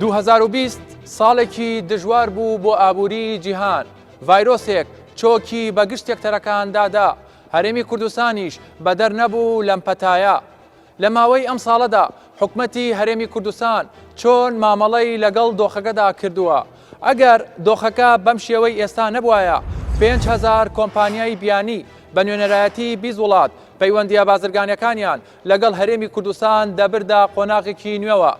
2020 ساڵێکی دژوار بوو بۆ ئابووری جیهان، ڤایرۆسێک چۆکی بە گشت سێکتەرەکاندا دا، هەرێمی کوردستانیش بەدەر نەبوو لەم پەتایە. لە ماوەی ئەم ساڵەدا حکومەتی هەرێمی کوردستان چۆن مامەڵەی لەگەڵ دۆخەکەدا کردووە؟ ئەگەر دۆخەکە بەم شێوەی ئێستا نەبوایە، 5000 کۆمپانیای بیانی بە نوێنەرایەتی 20 وڵات پەیوەندییە بازرگانیەکانیان لەگەڵ هەرێمی کوردستان دەبردە قۆناغێکی نوێوە.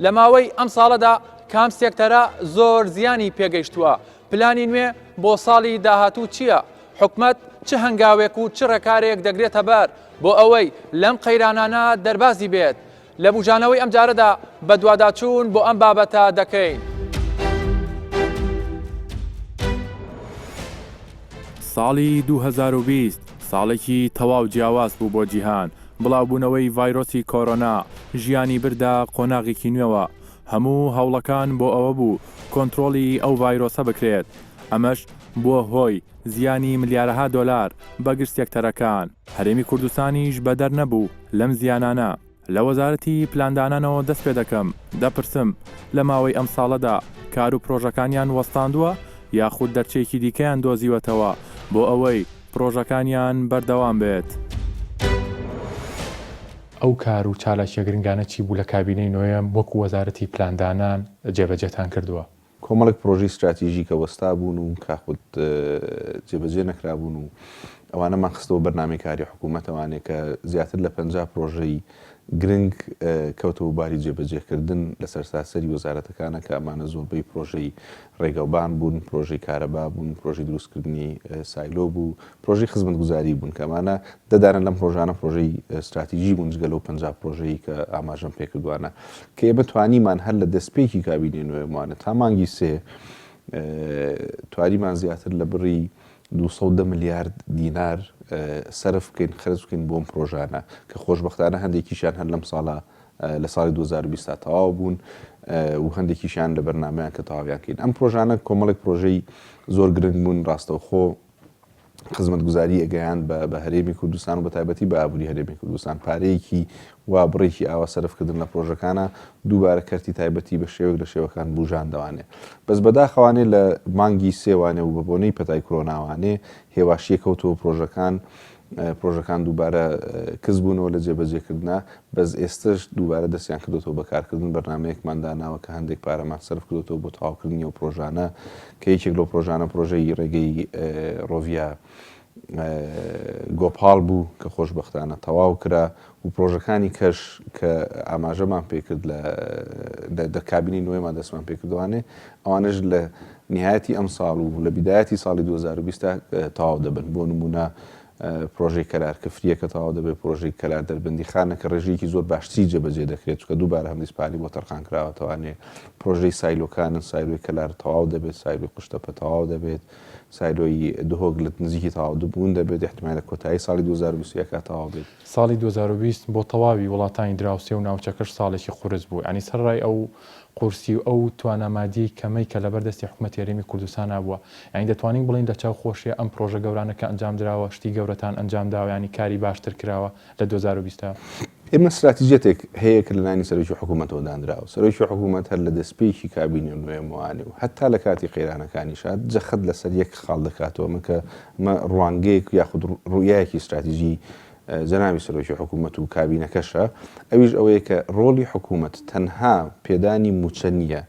لە ماوەی ئەم ساڵەدا کام سێکتەرە زۆر زیانی پێگەیشتووە؟ پلانی نوێ بۆ ساڵی داهاتوو چییە؟ حکومەت چ هەنگاوێک و چ ڕێکارێک دەگرێتەبەر بۆ ئەوەی لەم قەیرانانە دەربازی بێت؟ لە بوژانەوەی ئەمجارەدا بەدواداچوون بۆ ئەم بابەتە دەکەین. ساڵی 2020 ساڵێکی تەواو جیاواز بوو بۆ جیهان، بڵاوبوونەوەی ڤایرۆسی کۆرۆنا ژیانی بردە قۆناغێکی نوێوە، هەموو هەوڵەکان بۆ ئەوە بوو کۆنترۆڵی ئەو ڤایرۆسە بکرێت، ئەمەش بووە هۆی زیانی ملیارەها دۆلار بە گشت سێکتەرەکان، هەرێمی کوردستانیش بەدەر نەبوو لەم زیانانە. لە وەزارەتی پلاندانانەوە دەست پێدەکەم، دەپرسم لە ماوەی ئەم ساڵەدا کار و پرۆژەکانیان وەستاندووە یاخود دەرچەیەکی دیکەیان دۆزیوەتەوە بۆ ئەوەی پرۆژەکانیان بەردەوام بێت؟ ئەو کار و چالاکیە گرنگانە چی بوو لە کابینەی نۆیەم وەکو وەزارەتی پلاندانان جێبەجێتان کردووە؟ کۆمەڵێک پرۆژەی ستراتیژی کە وەستابوون و کاخود جێبەجێ نەکرابوون و ئەوانەمان خستەوە بەرنامەی کاری حکوومەتەوانێ کە زیاتر لە 50 پرۆژەی گرنگ کەوتەوە باری جێبەجێکردن لە سەرتاسەری وەزارەتەکانە کە ئەمانە زۆربەی پرۆژەی ڕێگەوبان بوون، پرۆژەی کارەبا بوون، پرۆژەی دروستکردنی سایلۆ بوو، پرۆژەی خزمەتگوزاری بوون کە ئەمانە دە دانە لەم پرۆژانە پرۆژەی ستراتیژی بوون جگە لەو 50 پرۆژەی کە ئاماژەم پێکردوانە کە ئێمە توانیمان هەر لە دەستپێکی کابینەی نوێمانە تا مانگی سێ توانیمان زیاتر لە بڕی 210 ملیارد دینار سەرف بکەین خرج بکەین بۆم پرۆژانە کە خۆشببختانە هەندێکیشیان هەر لەم ساڵە لە ساڵی 2020 تا تەواو بوون و هەندێکیشیان لە بەرنامەیان کە تەواویان کەین ئەم پرۆژانە کۆمەڵێک پرۆژەی زۆر گرنگ بوون ڕاستەوخۆ خزمەتگوزاری ئەگەیاند بە بە هەرێمی کوردستان و بە تایبەتی بە ئابووری هەرێمی کوردستان پارەیەکی وا بڕێکی ئاوا سەرفکردن لە پرۆژەکانە دووبارە کەرتی تایبەتی بە شێوەیەک لە شێوەکان بوژاندەوانێ بەس بەداخەوانێ لە مانگی سێوانێ و بە بۆنەی پەتای کرۆناوانێ هێواشیە کەوتەوە پرۆژەکان پرۆژەکان دووبارە کز بوونەوە لە جێبەجێکردنا، بەس ئێستەش دووبارە دەستیان کردۆتەوە بە کارکردن، بەرنامەیەکمان داناوە کە هەندێک پارەمان سەرف کردۆتەوە بۆ تەواوکردنی ئەو پرۆژانە، کە یەکێک لەو پرۆژانە پرۆژەی ڕێگەی ڕۆڤیا گۆپاڵ بوو کە خۆشبەختانە تەواو کرا و پرۆژەکانی کەش کە ئاماژەمان پێکرد لە لە کابینەی نوێمان دەستمان پێکردوانێ ئەوانەش لە نیهایەتی ئەمساڵ و لە بیدایەتی ساڵی 2020 تەواو دەبن بۆ نمونە پرۆژەی کەلار کفریە کە تەواو دەبێت پرۆژەی کەلار دەربەندیخانە کە ڕێژەیەکی زۆر باشتری جێبەجێ دەکرێت چونکە دووبارە هەمدیس پارەی بۆ تەرخان کراوەتەوانێ پرۆژەی سایلۆکانن سایلۆی کەلار تەواو دەبێت سایلۆی قوشتەپە تەواو دەبێت سایلۆی دهۆک لە نزیکی تەواو بوون دەبێت احتمال لە کۆتایی ساڵی 2021 تەواو بێت. ساڵی 2020 بۆ تەواوی وڵاتانی دراوسێ و ناوچەکەش ساڵێکی قورس بوو، یانی سەرەڕای ئەو قورسی و ئەو توانا مادیەی کەمەی کە لەبەر دەستی حکومەتی هەرێمی کوردستانا بووە، یانی دەتوانین بڵێین لە چاو خۆشیە ئەم پرۆژە گەورانە کە ئەنجام دراوە شتی گەورەتان ئەنجام داوە یانی کاری باشتر کراوە لە 2020 تا؟ ئێمە ستراتیجیەتێک هەیە کە لەلایەنی سەرۆکی حکوومەتەوە دانراوە، سەرۆکی حکوومەت هەر لە دەستپێکی کابینە نوێمەوانێ و هەتا لە کاتی قەیرانەکانیشا جەخت لەسەر یەک خاڵ دەکاتەوە، ئەمە کە ئەمە ڕوانگەیەک یاخود ڕوئیایەکی ستراتیجی جەنابی سەرۆکی حکوومەت و کابینەکەشە، ئەویش ئەوەیە کە ڕۆڵی حکوومەت تەنها پێدانی مووچە نییە،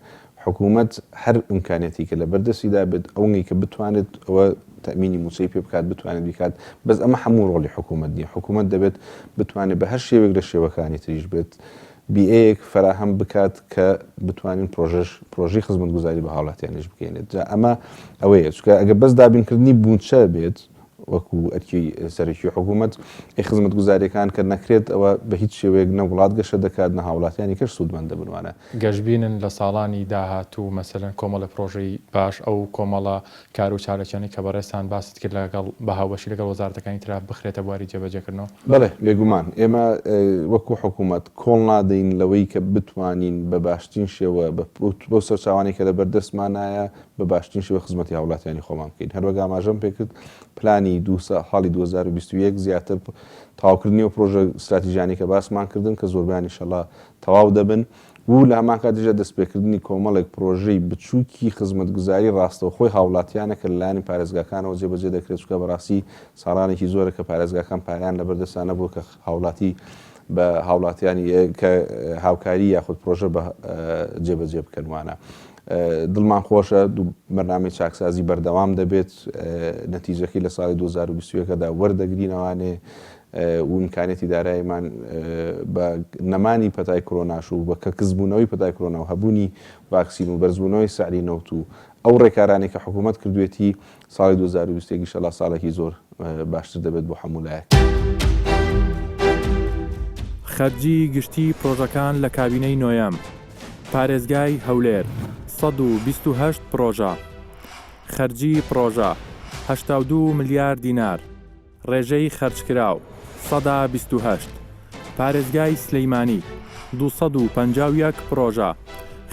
حکوومەت هەر ئیمکانیەتی کە لەبەر دەستیدا بێت ئەوەی کە بتوانێت ئەوە تەئمینی مووچەی پێ بکات بتوانێت بیکات، بەس ئەمە هەموو ڕۆڵی حکوومەت نییە، حکوومەت دەبێت بتوانێت بە هەر شێوەیەک لە شێوەکانی تریش بێت بیئەیەک فەراهەم بکات کە بتوانین پرۆژەش پرۆژەی خزمەتگوزاری بە هاوڵاتیانیش بگەینێت جا ئەمە ئەوەیە چونکە ئەگەر بەس دابینکردنی بودجە بێت وەکو ئەرکی سەرەکی حکوومەت ئەی خزمەتگوزاریەکان کە نەکرێت ئەوە بە هیچ شێوەیەک نە وڵات گەشە دەکات نە هاوڵاتیانی کەش سوودمەند دەبن وانە. گەشبینن لە ساڵانی داهاتوو مەسەلەن کۆمەڵە پرۆژەی باش ئەو کۆمەڵە کار و چاالکیانەی کە بەڕێزتان باست کرد لەگەڵ بە هاوبەشی لەگەڵ وەزارەتەکانی ترا بخرێتە بواری جێبەجێکردنەوە؟ بەڵێ بێگومان ئێمە وەکو حکوومەت کۆڵ نادەین لەوەی کە بتوانین بە باشترین شێوە بەو سەرچاوانەی کە لەبەردەستمانایە بە باشترین شێوە خزمەتی هاوڵاتیانی خۆمان بکەین. هەروەک ئاماژەم پێکرد پلانی دوو ساڵی 2021 زیاتر تەواوکردنی ئەو پرۆژە ستراتیژیانەی کە باسمان کردن کە زۆربەیان ئیشەڵا تەواو دەبن. و لە هەمان کاتیشدا دەستپێکردنی کۆمەڵێک پرۆژەی بچووکی خزمەتگوزاری ڕاستەوخۆی هاوڵاتیانە کە لەلایەنی پارێزگاکانەوە جێبەجێ دەکرێت، چونکە بەڕاستی ساڵانێکی زۆرە کە پارێزگاکان پارەیان لەبەردەستا نەبووە کە هاوڵاتی بە هاوڵاتیانی کە هاوکاری یاخود پرۆژە بە جێبەجێ بکەن وانە. دڵمان خۆشە بەرنامەی چاکسازی بەردەوام دەبێت نەتیجەکەی لە ساڵی 2021 دا وەردەگرینەوانێ و ئیمکانیەتی داراییمان بە نەمانی پەتای کرۆناش و بە کە کزبوونەوەی پەتای کرۆنا و هەبوونی ڤاکسین و بەرزبوونەوەی سعری نەوت و ئەو ڕێکارانەی کە حکوومەت کردوێتی ساڵی 2021 ئیشەڵا ساڵێکی زۆر باشتر دەبێت بۆ هەموو لایەک. خەرجی گشتی پرۆژەکان لە کابینەی نۆیەم پارێزگای هەولێر 128 پرۆژە خەرجی پرۆژە 82 ملیار دینار. ڕێژەی خەرجکراو، 28%، پارێزگای سلیمانی، 251 پڕۆژە،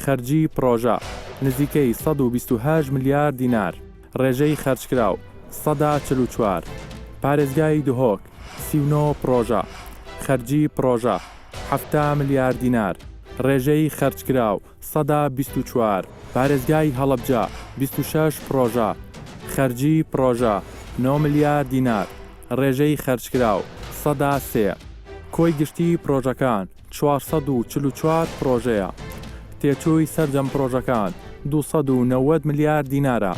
خەرجی پڕۆژە، نزیکەی 128 ملیار دینار، ڕێژەی خەرجکراو، 44%، پارێزگای دهۆک، 39 پڕۆژە، خەرجی پڕۆژە، 70 ملیار دینار، ڕێژەی خەرجکراو، 24%، پارێزگای هەڵەبجە، 26 پڕۆژە، خەرجی پڕۆژە، نۆ ملیار دینار، ڕێژەی خەرجکراو، 3%. کۆی گشتی پڕۆژەکان، 444 پڕۆژەیە. تێچووی سەرجەم پڕۆژەکان، 290 ملیار دینارە.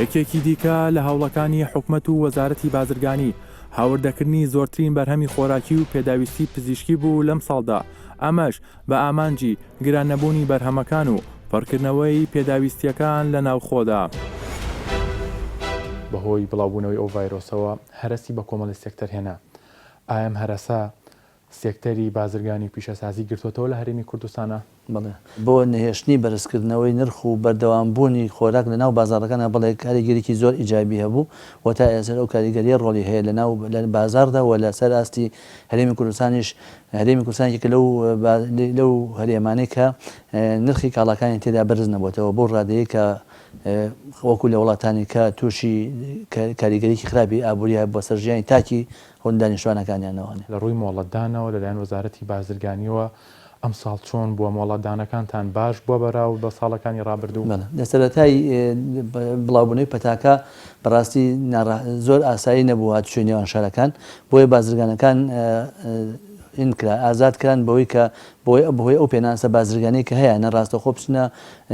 یەکێکی دیکە لە هەوڵەکانی حکومەت و وەزارەتی بازرگانی، هاوردەکردنی زۆرترین بەرهەمی خۆراکی و پێداویستی پزیشکی بوو لەمساڵدا، ئەمەش بە ئامانجی گران نەبوونی بەرهەمەکان و پڕکردنەوەی پێداویستییەکان لە ناوخۆدا. بەهۆی بڵاوبوونەوەی ئەو ڤایرۆسەوە هەرەسی بە کۆمەڵی سێکتەر هێنا، ئایا ئەم هەرەسە سێکتەری بازرگانی و پیشەسازی گرتۆتەوە لە هەرێمی کوردستانا؟ بەڵێ بۆ نەهێشتنی بەرزکردنەوەی نرخ و بەردەوامبوونی خۆراک لە ناو بازاڕەکاندا بەڵێ کاریگەریی زۆر ئیجابی هەبوو و تا ئێستاش ئەو کاریگەرییە ڕۆڵی هەیە لە ناو لە بازاڕدا و لە سەر ئاستی هەرێمی کوردستانیش هەرێمی کوردستان یەکێکە لەو لەو هەرێمانەی کە نرخی کاڵاکانی تێدا بەرز نەبۆتەوە بەو ڕادەیەی کە وەکو لە وڵاتانی کە تووشی کاریگەریی خراپی ئابووری هەبووە سەر ژیانی تاکی دانیشتوانەکانیانەوە. لە ڕووی مۆڵەتدانەوە لەلایەن وەزارەتی بازرگانییەوە ئەمساڵ چۆن بووە؟ مۆڵەتدانەکانتان باش بووە بەراورد بە ساڵەکانی ڕابردوو؟ بەڵێ. لە سەرەتای بڵاوبوونەوەی پەتاکە بەڕاستی زۆر ئاسایی نەبوو هاتوچۆی نێوان شارەکان، بۆیە بازرگانەکان هین کرا، ئازاد کران بەوەی کە بەهۆی ئەو پێناسە بازرگانیەی کە هەیانە ڕاستەوخۆ بچنە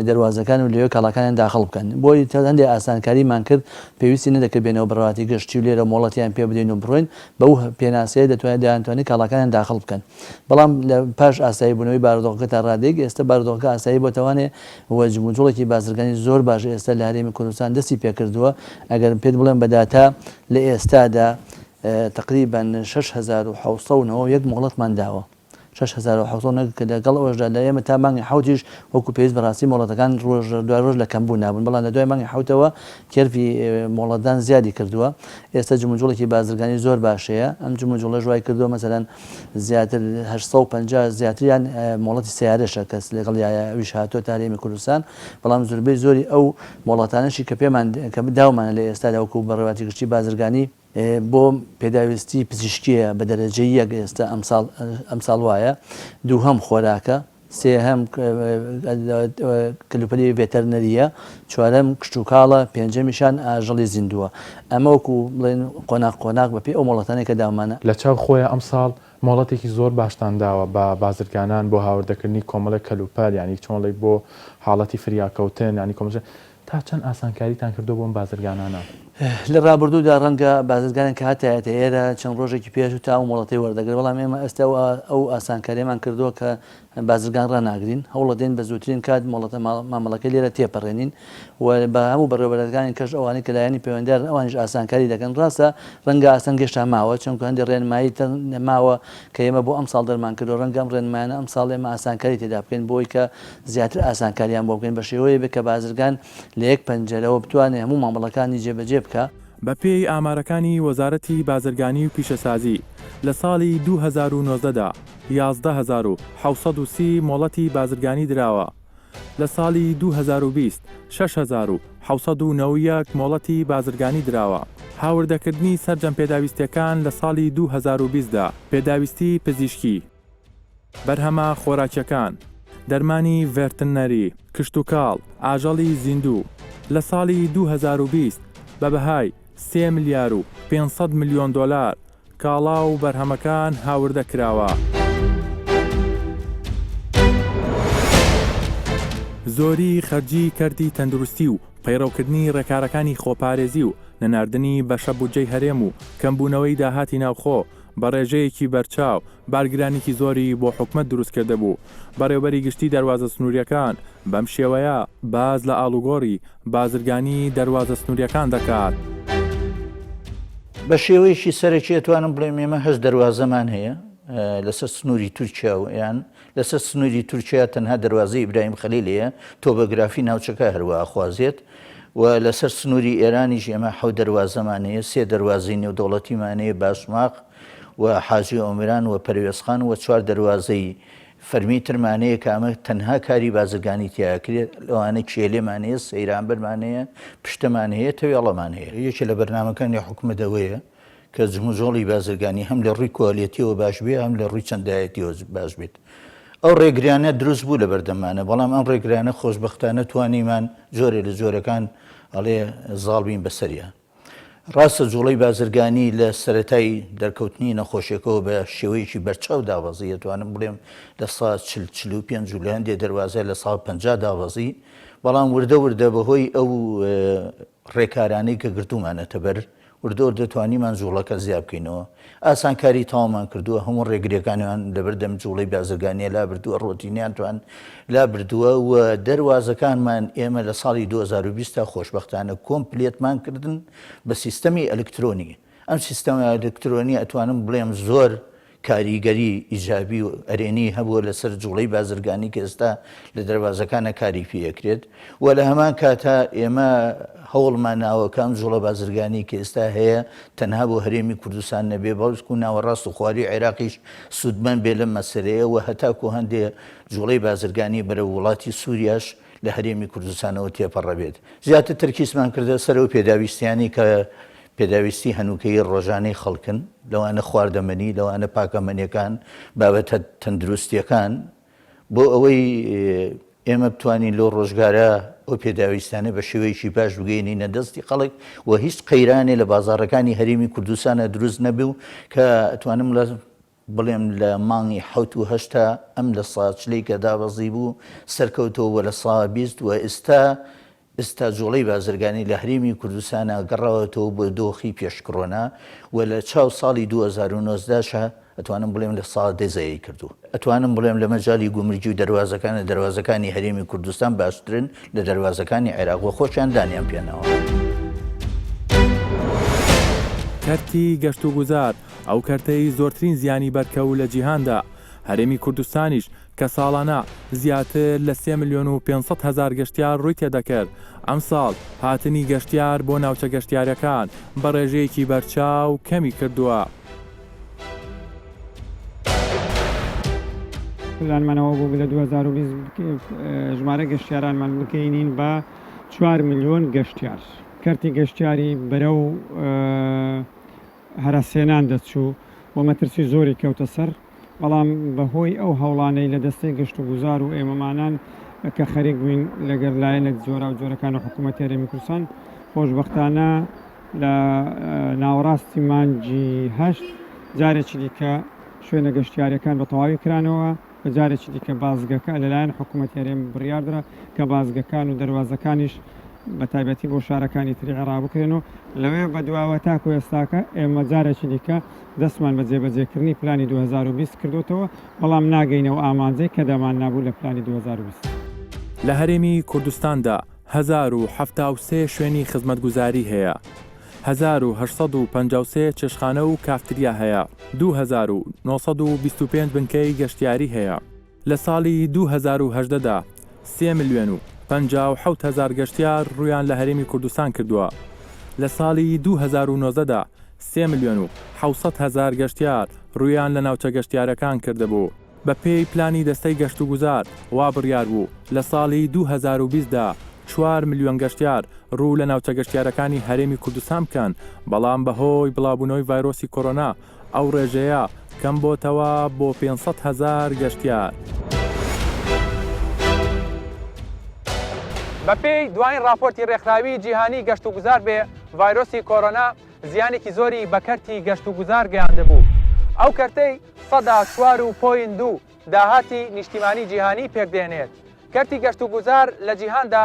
دەروازەکان و لەوێ کاڵاکانیان داخڵ بکەن. بۆی هەندێک ئاسانکاریمان کرد، پێویستی نەدەکرد بێنەوە بەڕێوەبەرایەتی گشتی و لێرە مۆڵەتیان پێ بدەین و بڕۆین، بەو پێناسەیە دەتوانێت دەیانتوانی کاڵاکانیان داخڵ بکەن. بەڵام لە پاش ئاسایی بوونەوەی بارودۆخەکە تا ڕادەیەک ئێستە بارودۆخەکە ئاسایی بۆتەوانێ و جموجوڵێکی بازرگانی زۆر باش ئێستە لە هەرێمی کوردستان دەستی پێکردووە، ئەگەر پێت بڵێم بە داتا لە ئێستادا تەقریبەن 6791 مۆڵەتمان داوە. 6700 نەک کە لەگەڵ ئەوەشدا لە ئێمە تا مانگی حەوتیش وەکو پێویست بەڕاستی مۆڵەتەکان ڕۆژ دوای ڕۆژ لە کەمبوون نابوون بەڵام لە دوای مانگی حەوتەوە curve ی مۆڵەتدان زیادی کردووە ئێستا جموجوڵێکی بازرگانی زۆر باش هەیە ئەم جموجوڵەش وای کردووە مەسەلەن زیاتر 850 زیاتریان مۆڵەتی سەیارەشە کەس لەگەڵ ئەویش هاتووە تا هەرێمی کوردستان بەڵام زۆربەی زۆری ئەو مۆڵەتانەشی کە پێمان کە داومانە لە ئێستادا وەکو بەڕێوەبەرایەتی گشتی بازرگانی بۆ پێداویستی پزیشکییە بە دەرەجەی یەک ئێستا ئەمساڵ ئەمساڵ وایە، دووهەم خۆراکە، سێهەم کەلوپەلی ڤێتەرنەرییە، چوارەم کشتوکاڵە، پێنجەمیشان ئاژەڵی زیندووە. ئەمە وەکو بڵێین قۆناغ قۆناغ بەپێی ئەو مۆڵەتانەی کە داومانە. لە چاو خۆیا ئەمساڵ مۆڵەتێکی زۆر باشتان داوە بە بازرگانان بۆ هاوردەکردنی کۆمەڵێک کەلوپەل یانی چۆنڵی بۆ حاڵەتی فریاکەوتن یانی کۆمەڵێ تا چەند ئاسانکاریتان کردووە بۆ ئەم بازرگانانە؟ لە ڕابردوودا ڕەنگە بازرگانێک کە هاتایەتە ئێرە چەند ڕۆژێکی پێش تا ئەو مۆڵەتەی وەردەگرت، بەڵام ئێمە ئێستا ئەو ئاسانکارییەمان کردووە کە بازرگان ڕاناگرین، هەوڵەدەین بە زووترین کات مۆڵەتە مامەڵەکەی لێرە تێپەڕێنین و بە هەموو بەڕێوەبەرەکانی کەش ئەوانەی کە لایەنی پەیوەندیدارن ئەوانیش ئاسانکاری دەکەن. ڕاستە ڕەنگە ئاستەنگ هێشتا ماوە، چونکە هەندێک ڕێنمایی تر ماوە کە ئێمە بۆ ئەمساڵ دەرمان کردووە، ڕەنگە ئەم ڕێنمایانە ئەمساڵ ئێمە ئاسانکاری تێدا بکەین بۆ ئەوەی کە زیاتر ئاسانکاریان بۆ بکەین بە شێوەیە بێت کە بازرگان لە یەک پەنجەرەوە بتوانێت هەموو مامەڵەکانی جێبەجێ بکا. بەپێی ئامارەکانی وەزارەتی بازرگانی و پیشەسازی، لە ساڵی 2019 دا 11730 مۆڵەتی بازرگانی دراوە، لە ساڵی 2020 6791 مۆڵەتی بازرگانی دراوە. هاوردەکردنی سەرجەم پێداویستییەکان لە ساڵی 2020 دا، پێداویستی پزیشکی. بەرهەمە خۆراکیەکان، دەرمانی ڤێرتنەری، کشتوکاڵ، ئاژەڵی زیندوو، لە ساڵی 2020 بە بەهای سێ ملیار و 500 ملیۆن دۆلار کاڵا و بەرهەمەکان هاوردە کراوە. زۆری خەرجی کەرتی تەندروستی و پەیڕەوکردنی ڕێکارەکانی خۆپارێزی و نەناردنی بەشە بودجەی هەرێم و کەمبوونەوەی داهاتی ناوخۆ بە ڕێژەیەکی بەرچاو بارگرانیی زۆری بۆ حکومەت دروستکردبوو. بەڕێوبەری گشتی دەروازە سنوورییەکان بەم شێوەیە باس لە ئاڵوگۆڕی بازرگانی دەروازە سنوورییەکان دەکات. بە شێوەیەکی سەرەکی ئەتوانم بڵێم ئێمە هەشت دەروازەمان هەیە لەسەر سنووری تورکیا و ئێران، لەسەر سنووری تورکیا تەنها دەروازەی ئیبراهیم خەلیل هەیە، تۆبۆگرافی ناوچەکە هەروا ئەخوازێت و لەسەر سنووری ئێرانیش ئێمە حەوت دەروازەمان هەیە، سێ دەروازەی نێودەوڵەتیمان هەیە، باشماخ و حاجی ئۆمران و پەروێزخان و چوار دەروازەی فەرمی ترمان هەیە کە ئەمە تەنها کاری بازرگانی تیا ئەکرێت، لەوانە کێلێمان هەیە، سەیرانبەرمان هەیە، پشتەمان هەیە، تەوێڵەمان هەیە. یەکێ لە بەرنامەکانی حکومەت ئەوەیە کە جموجۆڵی بازرگانی هەم لە ڕووی کوالێتیەوە باش بێ هەم لە ڕووی چەندایەتیەوە باش بێت. ئەو ڕێگریانە دروست بوو لە بەردەممانە، بەڵام ئەم ڕێگرانە خۆشبەختانە توانیمان جۆرێ لە جۆرەکان ئەڵێ زاڵ بین بەسەریا. ڕاستە جوڵەی بازرگانی لە سەرەتای دەرکەوتنی نەخۆشیەکەوە بە شێوەیەکی بەرچاو دابەزی، ئەتوانم بڵێم لە سا 40 45 و لە هەندێ دەروازە لە سا 50 دابەزی، بەڵام وردە وردە بەهۆی ئەو ڕێکارانەی کە گرتوومانەتە بەر وردە وردە توانیمان جوڵەکە زیا بکەینەوە. ئاسانکاری تەواومان کردووە، هەموو ڕێگریەکانیان لەبەردەم جوڵەی بازرگانیە لابردووە، ڕۆتینیانتان لابردووە و دەروازەکانمان ئێمە لە ساڵی 2020 تا خۆشبەختانە کۆمپلێتمان کردن بە سیستەمی ئەلکترۆنی. ئەم سیستەمە ئەلکترۆنیە ئەتوانم بڵێم زۆر کاریگەری ئیجابی و ئەرێنی هەبووە لەسەر جوڵەی بازرگانی کە ئێستا لە دەروازەکانە کاری پێ ئەکرێت و لە هەمان کاتا ئێمە هەوڵمان ناوە کە ئەم جوڵە بازرگانی کە ئێستا هەیە تەنها بۆ هەرێمی کوردستان نەبێ بەڵکو ناوەڕاست و خواری عێراقیش سوودمەند بێ لەم مەسەلەیە و هەتاکو هەندێ جوڵەی بازرگانی بەرەو وڵاتی سووریاش لە هەرێمی کوردستانەوە تێپەڕەبێت. زیاتر تەرکیزمان کردە سەر ئەو پێداویستیانەی کە پێداویستی هەنووکەیی ڕۆژانەی خەڵکن، لەوانە خواردەمەنی، لەوانە پاکەمەنیەکان، بابەتە تەندروستیەکان، بۆ ئەوەی ئێمە بتوانین لەو ڕۆژگارە ئەو پێداویستانە بە شێوەیەکی باش بگەیەنینە دەستی خەڵک و هیچ قەیرانێ لە بازاڕەکانی هەرێمی کوردستانە دروست نەبێ و کە ئەتوانم لە بڵێم لە مانگی حەوت و هەشتا ئەم لە سا چلەی کە دابەزیبوو سەرکەوتەوە بۆ لە سا 20 و ئێستا ئێستا جوڵەی بازرگانی لە هەرێمی کوردستانا گەڕاوەتەوە بۆ دۆخی پێش کرۆنا و لە چاو ساڵی 2019 شا ئەتوانم بڵێم لە سا دە زیای کردووە. ئەتوانم بڵێم لە مەجالی گومرگی و دەروازەکانە دەروازەکانی هەرێمی کوردستان باشترن لە دەروازەکانی عێراق و خۆشیان دانیان پێناوە. کەرتی گەشتوگوزار، ئەو کەرتەی زۆرترین زیانی بەرکەوت لە جیهاندا، هەرێمی کوردستانیش کە ساڵانە زیاتر لە سێ ملیۆن و 500 هەزار گەشتیار ڕووی تێدەکرد، ئەمساڵ هاتنی گەشتیار بۆ ناوچە گەشتیارییەکان بە ڕێژەیەکی بەرچاو کەمی کردووە. پلانمان ئەوە بوو لە 2020 ژمارە گەشتیارانمان بگەینین بە 4 ملیۆن گەشتیار. کەرتی گەشتیاری بەرەو هەرەسهێنان دەچوو و مەترسی زۆری کەوتە سەر، بەڵام بەهۆی ئەو هەوڵانەی لە دەستەی گەشتوگوزار و ئێمەمانان کە خەریک بووین لەگەر لایەنە جۆراوجۆرەکان و حکوومەتی هەرێمی کوردستان، خۆشبەختانە لە ناوەڕاستی مانگی هەشت جارێکی دیکە شوێنە گەشتیارییەکان بە تەواوی کرانەوە و جارێکی دیکە بازگەکە لەلایەن حکوومەتی هەرێم بڕیاردرا کە بازگەکان و دەروازەکانیش بە تایبەتی بۆ شارەکانی تری عێراق بکرێن و لەوێ بەدواوە تاکو ئێستاکە ئێمە جارێکی دیکە دەستمان بە جێبەجێکردنی پلانی 2020 کردۆتەوە، بەڵام ناگەینە ئەو ئامانجەی کە داماننابوو لە پلانی 2020. لە هەرێمی کوردستاندا 1073 شوێنی خزمەتگوزاری هەیە، 1853 چێشتخانە و کافتریا هەیە، 2925 بنکەی گەشتیاری هەیە. لە ساڵی 2018 دا سێ ملیۆن و 57 هەزار گەشتیار ڕوویان لە هەرێمی کوردستان کردووە. لە ساڵی 2019 دا سێ ملیۆن و 700 هەزار گەشتیار ڕوویان لە ناوچە گەشتیارەکان کردبوو. بە پێی پلانی دەستەی گەشتوگوزار وا بڕیار بوو لە ساڵی 2020 دا چوار ملیۆن گەشتیار ڕوو لە ناوچە گەشتیارەکانی هەرێمی کوردستان بکەن، بەڵام بەهۆی بڵاوبوونەوەی ڤایرۆسی کۆرۆنا. ئەو ڕێژەیە کەمبۆتەوە بۆ 500 هەزار گەشتیار. بەپێی دواین ڕاپۆرتی ڕێکخراوی جیهانی گەشتوگوزار بێ ڤایرۆسی کۆرۆنا زیانێکی زۆری بە کەرتی گەشتوگوزار گەیاندبوو، ئەو کەرتەی سەدا چوار و point دوو داهاتی نیشتیمانی جیهانی پێکدێنێت. کەرتی گەشتوگوزار لە جیهاندا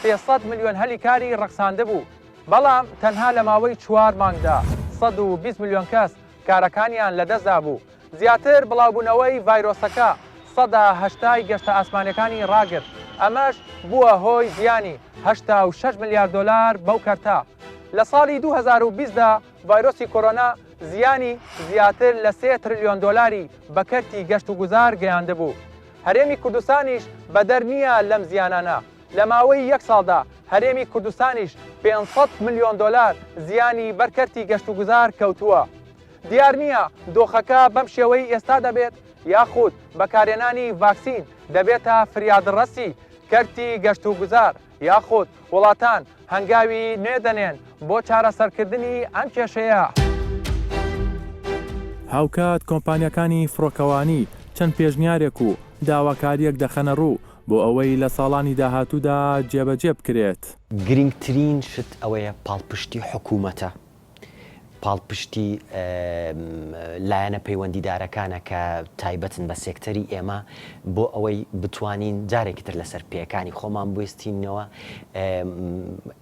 300 ملیۆن هەلی کاری ڕەخساندبوو، بەڵام تەنها لە ماوەی چوار مانگدا 120 ملیۆن کەس کارەکانیان لەدەستدابوو. زیاتر بڵاوبوونەوەی ڤایرۆسەکە سەدا هەشتای گەشتە ئاسمانیەکانی ڕاگرت، ئەمەش بووە هۆی زیانی 86 ملیار دۆلار بەو کەرتە. لە ساڵی 2020 دا ڤایرۆسی کۆرۆنا زیانی زیاتر لە سێ ترلیۆن دۆلاری بە کەرتی گەشتوگوزار گەیاندبوو. هەرێمی کوردستانیش بەدەر نییە لەم زیانانە. لە ماوەی یەک ساڵدا هەرێمی کوردستانیش 500 ملیۆن دۆلار زیانی بەر کەرتی گەشتوگوزار کەوتووە. دیار نییە دۆخەکە بەم شێوەی ئێستا دەبێت یاخود بەکارهێنانی ڤاکسین دەبێتە فریادڕەسی کەرتی گەشتوگوزار یاخود وڵاتان هەنگاوی نوێ دەنێن بۆ چارەسەرکردنی ئەم کێشەیە. هاوکات کۆمپانیاکانی فڕۆکەوانی چەند پێشنیارێک و داواکارییەک دەخەنە ڕوو بۆ ئەوەی لە ساڵانی داهاتوودا جێبەجێ بکرێت. گرنگترین شت ئەوەیە پاڵپشتی حکوومەتە پاڵپشتی لایەنە پەیوەندیدارەکانە کە تایبەتن بە سێکتەری ئێمە بۆ ئەوەی بتوانین جارێکی تر لەسەر پێیەکانی خۆمان بوێستینەوە.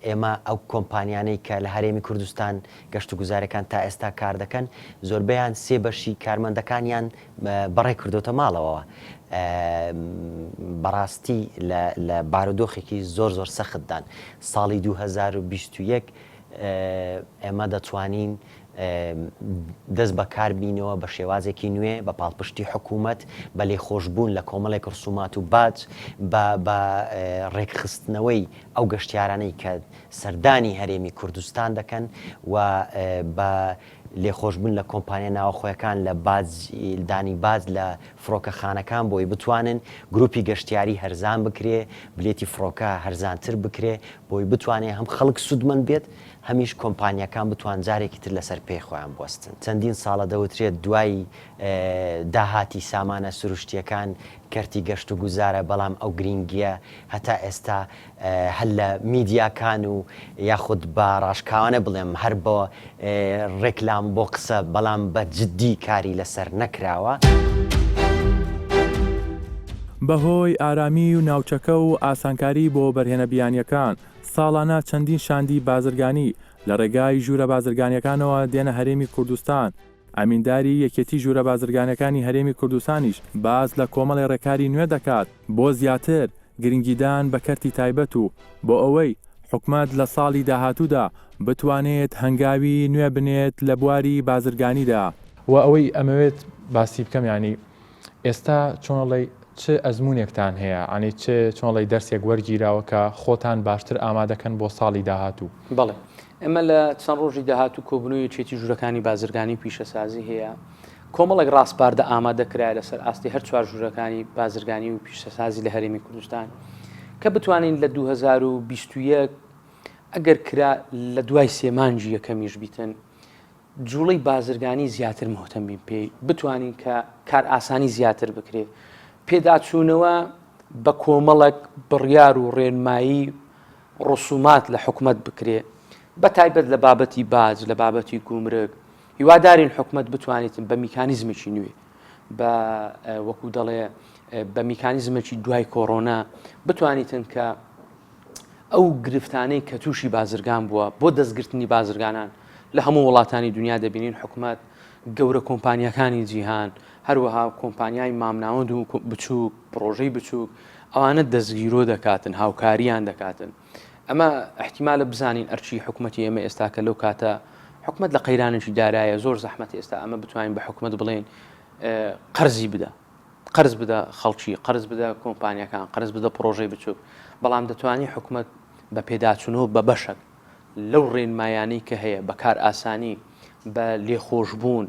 ئێمە ئەو کۆمپانیانەی کە لە هەرێمی کوردستان گەشتوگوزارەکان تا ئێستا کار دەکەن زۆربەیان سێ بەشی کارمەندەکانیان بەڕێ کردۆتە ماڵەوە. بەڕاستی لە بارودۆخێکی زۆر زۆر سەختدان. ساڵی 2021 ئێمە دەتوانین دەست بەکار بینەوە بە شێوازێکی نوێ بە پاڵپشتی حکوومەت بە لێخۆشبوون لە کۆمەڵێک ڕسومات و باج بە ڕێکخستنەوەی ئەو گەشتیارانەی کە سەردانی هەرێمی کوردستان دەکەن و بە لێخۆشبوون لە کۆمپانیا ناوەخۆیەکان لە باج دانی باج لە فڕۆکەخانەکان بۆی بتوانن گروپی گەشتیاری هەرزان بکرێ بلێتی فڕۆکە هەرزانتر بکرێ بۆی بتوانێ هەم خەڵک سوودمەند بێت هەمیش کۆمپانیاکان بتوان جارێکی تر لەسەر پێی خۆیان بوەستن. چەندین ساڵە دەوترێت دوای داهاتی سامانە سروشتییەکان کەرتی گەشتوگوزارە، بەڵام ئەو گرینگییە هەتا ئێستا هەر لە میدیاکان و یاخود بە ڕاشکاوانە بڵێم هەر بۆ ڕێکلام بۆ قسە بەڵام بە جدی کاری لەسەر نەکراوە. بەهۆی ئارامی و ناوچەکە و ئاسانکاری بۆ وەبەرهێنە بیانییەکان، ساڵانە چەندین شاندی بازرگانی لە ڕێگای ژوورە بازرگانییەکانەوە دێنە هەرێمی کوردستان، ئەمینداری یەکێتی ژوورە بازرگانییەکانی هەرێمی کوردستانیش باس لە کۆمەڵێ ڕێکاری نوێ دەکات بۆ زیاتر گرنگیدان بە کەرتی تایبەت و بۆ ئەوەی حکومەت لە ساڵی داهاتوودا بتوانێت هەنگاوی نوێ بنێت لە بواری بازرگانیدا. وە ئەوەی ئەمەوێت باسی بکەم یانی ئێستا چۆن ئەڵێی چ ئەزموونێکتان هەیە یانی چ چۆن ئەڵێی دەرسێک وەرگیراوە کە خۆتان باشتر ئامادەکەن بۆ ساڵی داهاتوو؟ بەڵێ ئێمە لە چەند ڕۆژی داهاتوو کۆبوونەوەی یەکێتی ژوورەکانی بازرگانی و پیشەسازی هەیە کۆمەڵێک ڕاسپاردە ئامادە کرایە لەسەر ئاستی هەر چوار ژوورەکانی بازرگانی و پیشەسازی لە هەرێمی کوردستان کە بتوانین لە 2021 ئەگەر کرا لە دوای سێ مانگی یەکەمیش بیتن جوڵەی بازرگانی زیاتر مهتەم بین پێی بتوانین کە کارئاسانی زیاتر بکرێ پێداچوونەوە بە کۆمەڵێک بڕیار و ڕێنمایی ڕسومات لە حکومەت بکرێ بە تایبەت لە بابەتی باج لە بابەتی گومرگ هیوادارین حکومەت بتوانێتن بە میکانیزمێکی نوێ بە وەکو دەڵێ بە میکانیزمێکی دوای کۆرۆنا بتوانیتن کە ئەو گرفتانەی کە تووشی بازرگان بووە بۆ دەستگرتنی بازرگانان لە هەموو وڵاتانی دنیا دەبینین حکومەت گەورە کۆمپانیاکانی جیهان هەروەها کۆمپانیای مامناوەند و بچووک پرۆژەی بچووک ئەوانە دەستگیرۆ دەکاتن هاوکاریان دەکاتن ئەمە احتیمالە بزانین ئەرچی حکوومەتی ئێمە ئێستا کە لەو کاتە حکومت لە قەیرانێکی دارایە زۆر زەحمەت ئێستا ئەمە بتوانین بە حکومت بڵێن قەرزی بدە قەرز بدە خەڵکی، قەرز بدە کۆمپانیاکان، قەرز بدە پڕۆژەی بچوک، بەڵام دەتوانی حکومەت بە پێداچونەوە بە بەشەک لەو ڕێنمایانەی کە هەیە بە کارئاسانی، بە لێخۆشبوون،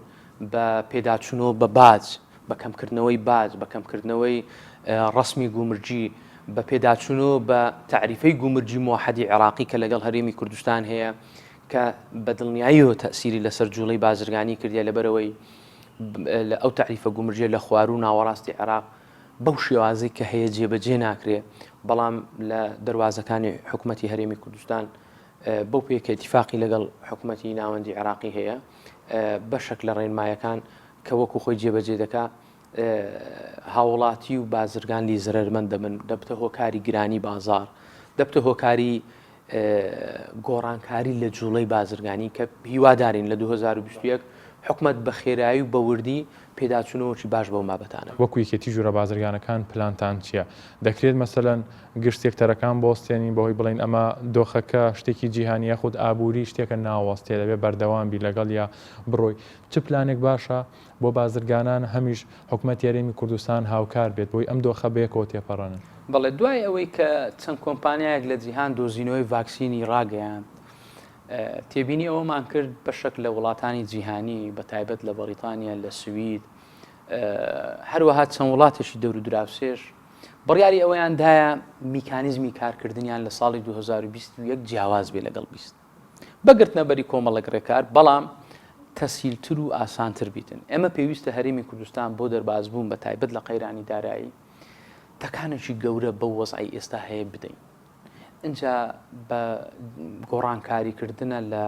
بە پێداچونەوە بە باج، بە کەمکردنەوەی باج، بە کەمکردنەوەی ڕەسمی گومرگی، بە پێداچونەوە بە تەعریفەی گومرگی موحەدی عێراقی کە لەگەڵ هەرێمی کوردستان هەیە کە بە دڵنیاییەوە تەئسیری لەسەر جوڵەی بازرگانی کردیە لەبەرئەوەی. لە ئەو تەعریفە گومرگیە لە خواروو و ناوەڕاستی عێراق بەو شێوازەی کە هەیە جێبەجێ ناکرێ، بەڵام لە دەروازەکانی حکومەتی هەرێمی کوردستان بەو پێیە کە ئیتیفاقی لەگەڵ حکومەتی ناوەندی عێراقی هەیە بەشەک لە ڕێنمایەکان کە وەکو خۆی جێبەجێ دەکا هاوڵاتی و بازرگان لی زەرەرمەند دەبن، دەبتە هۆکاری گرانی بازاڕ، دەبتە هۆکاری گۆڕانکاری لە جوڵەی بازرگانی کە هیوادارین لە 2021 حکومەت بە خێرایی و بە وردی پێداچوونەوەکی باش بەو بابەتانە. وەکو یەکێتی ژوورە بازرگانەکان پلانتان چیە؟ دەکرێت مەسەلەن گشت سێکتەرەکان بوەستێنین بەوەی بڵێین ئەمە دۆخەکە شتێکی جیهانی یاخود ئابووری شتێکە ناوەستێ دەبێ بەردەوام بی لەگەڵیا بڕۆی چ پلانێک باشە بۆ بازرگانان هەمیش حکومەتی هەرێمی کوردستان هاوکار بێت بۆی ئەم دۆخە بەیەکەوە تێپەڕێنن؟ بەڵێ، دوای ئەوەی کە چەند کۆمپانیایەک لە جیهان دۆزینەوەی ڤاکسینی ڕاگەیاند، تێبینی ئەوەمان کرد بەشەک لە وڵاتانی جیهانی بە تایبەت لە بەڕیتانیا، لە سوید، هەروەها چەند وڵاتێکی دەور و دراوسێش بڕیاری ئەوەیان دایە میکانیزمی کارکردنیان لە ساڵی 2021 جیاواز بێ لەگەڵ 20 بە گرتنەبەری کۆمەڵێک ڕێکار بەڵام تەسهیلتر و ئاسانتر بیتن. ئێمە پێویستە هەرێمی کوردستان بۆ دەربازبوون بە تایبەت لە قەیرانی دارایی تەکانێکی گەورە بەو وەزعەی ئێستا هەیە بدەین. ئینجا بە گۆڕانکاری کردنە لە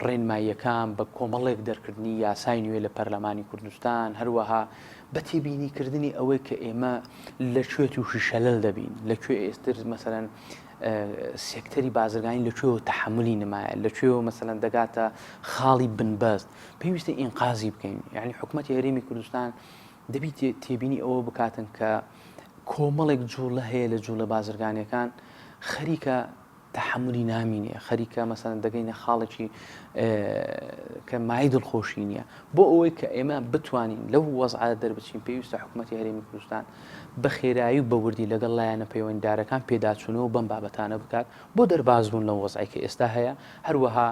ڕێنماییەکان، بە کۆمەڵێک دەرکردنی یاسای نوێ لە پەرلەمانی کوردستان، هەروەها بە تێبینی کردنی ئەوەی کە ئێمە لە کوێ تووشی شەلەل دەبین، لە کوێ ئێستر مەسەلەن سێکتەری بازرگانی لە کوێوە تەحەمولی نمایە، لە کوێوە مەسەلەن دەگاتە خاڵی بنبەست، پێویستە ئینقازی بکەین. یعنی حکومەتی هەرێمی کوردستان دەبی تێبینی ئەوە بکاتن کە کۆمەڵێک جوڵە هەیە لە جوڵە بازرگانیەکان خەریکە تەحەمولی نامینێ خەریکە مەسەلەن دەگەینە خاڵێکی کە مای دڵخۆشی نییە بۆ ئەوەی کە ئێمە بتوانین لەو وەزعە دەربچین پێویستە حکوومەتی هەرێمی کوردستان بە خێرایی و بە وردی لەگەڵ لایەنە پەیوەنددارەکان پێداچوونەوە بەم بابەتانە بکات بۆ دەربازبوون لەو وەزعی کە ئێستا هەیە هەروەها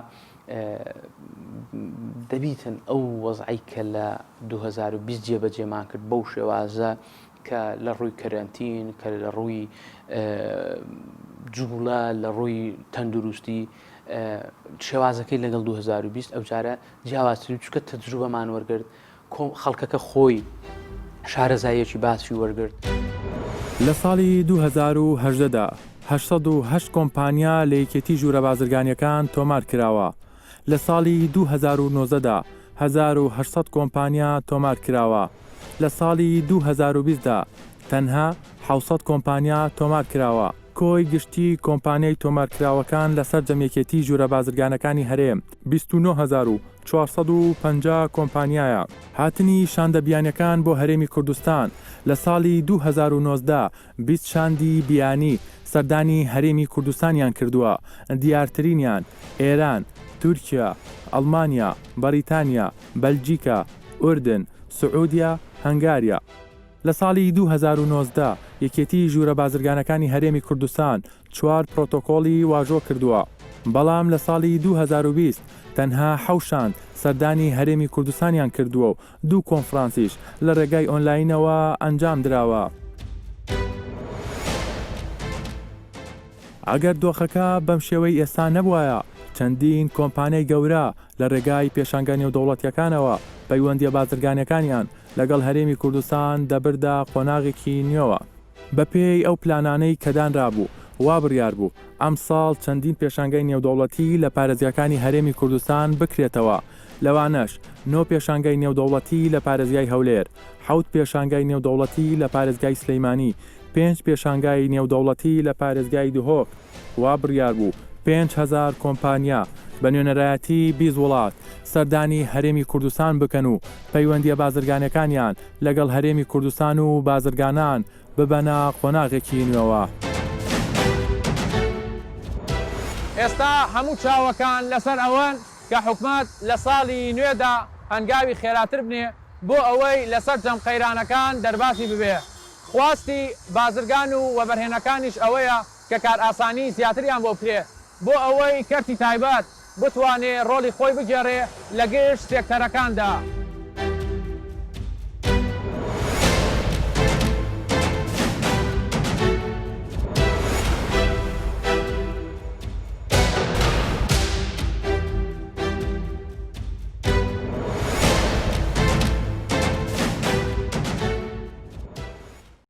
دەبیتن ئەو وەزعی کە لە 2020 جێبەجێمان کرد بەو شێوازە کە لە ڕووی کەرەنتین، کە لە ڕووی جووڵە، لە ڕووی تەندروستی شێوازەکەی لەگەڵ 2020 ئەوجارە جیاوازتر چونکە تەجروبەمان وەرگرت، خەڵکەکە خۆی شارەزاییەکی باشی وەرگرت. لە ساڵی 2018 دا 808 کۆمپانیا لە یەکێتی ژوورە بازرگانییەکان تۆمار کراوە، لە ساڵی 2019 دا 1800 کۆمپانیا تۆمار کراوە، لە ساڵی 2020 دا تەنها 700 کۆمپانیا تۆمار کراوە. کۆی گشتی کۆمپانیای تۆمارکراوەکان لە سەرجەم یەکێتی ژوورە بازرگانەکانی هەرێم 29450 کۆمپانیایە. هاتنی شاندە بیانیەکان بۆ هەرێمی کوردستان لە ساڵی 2019 20 شاندی بیانی سەردانی هەرێمی کوردستانیان کردووە، دیارترینیان، ئێران، تورکیا، ئەڵمانیا، بەڕیتانیا، بەلجیکا، ئوردن، سعودیە، هەنگاریا. لە ساڵی 2019 یەکێتی ژوورە بازرگانەکانی هەرێمی کوردستان چوار پرۆتۆکۆڵی واژۆ کردووە، بەڵام لە ساڵی 2020 تەنها حەوت شاند سەردانی هەرێمی کوردستانیان کردووە و دوو کۆنفرانسیش لە رێگای ئۆنلاینەوە ئەنجام دراوە. ئەگەر دۆخەکە بەم شێوەی ئێستا نەبوایە، چەندین کۆمپانیای گەورە لە رێگای پێشانگا نێودەوڵەتییەکانەوە پەیوەندییە بازرگانییەکانیان لەگەڵ هەرێمی کوردستان دەبردە قۆناغێکی نوێوە. بەپێی ئەو پلانانەی کە دانرابوو، وا بڕیار بوو ئەمساڵ چەندین پێشانگای نێودەوڵەتی لە پارێزگاکانی هەرێمی کوردستان بکرێتەوە، لەوانەش نۆ پێشانگای نێودەوڵەتی لە پارێزگای هەولێر، حەوت پێشانگای نێودەوڵەتی لە پارێزگای سلیمانی، پێنج پێشانگای نێودەوڵەتی لە پارێزگای دهۆک. وا بڕیار بوو 5000 کۆمپانیا بە نوێنەرایەتی 20 وڵات سەردانی هەرێمی کوردستان بکەن و پەیوەندییە بازرگانییەکانیان لەگەڵ هەرێمی کوردستان و بازرگانان ببەنە قۆناغێکی نوێوە. ئێستا هەموو چاوەکان لەسەر ئەوەن کە حکومەت لە ساڵی نوێدا هەنگاوی خێراتر بنێ بۆ ئەوەی لە سەرجەم قەیرانەکان دەربازی ببێ. خواستی بازرگان و وەبەرهێنەکانیش ئەوەیە کە کارئاسانی زیاتریان بۆ بکرێ بۆ ئەوەی کەرتی تایبەت بتوانێ ڕۆڵی خۆی بگێڕێ لە گشت سێکتەرەکاندا.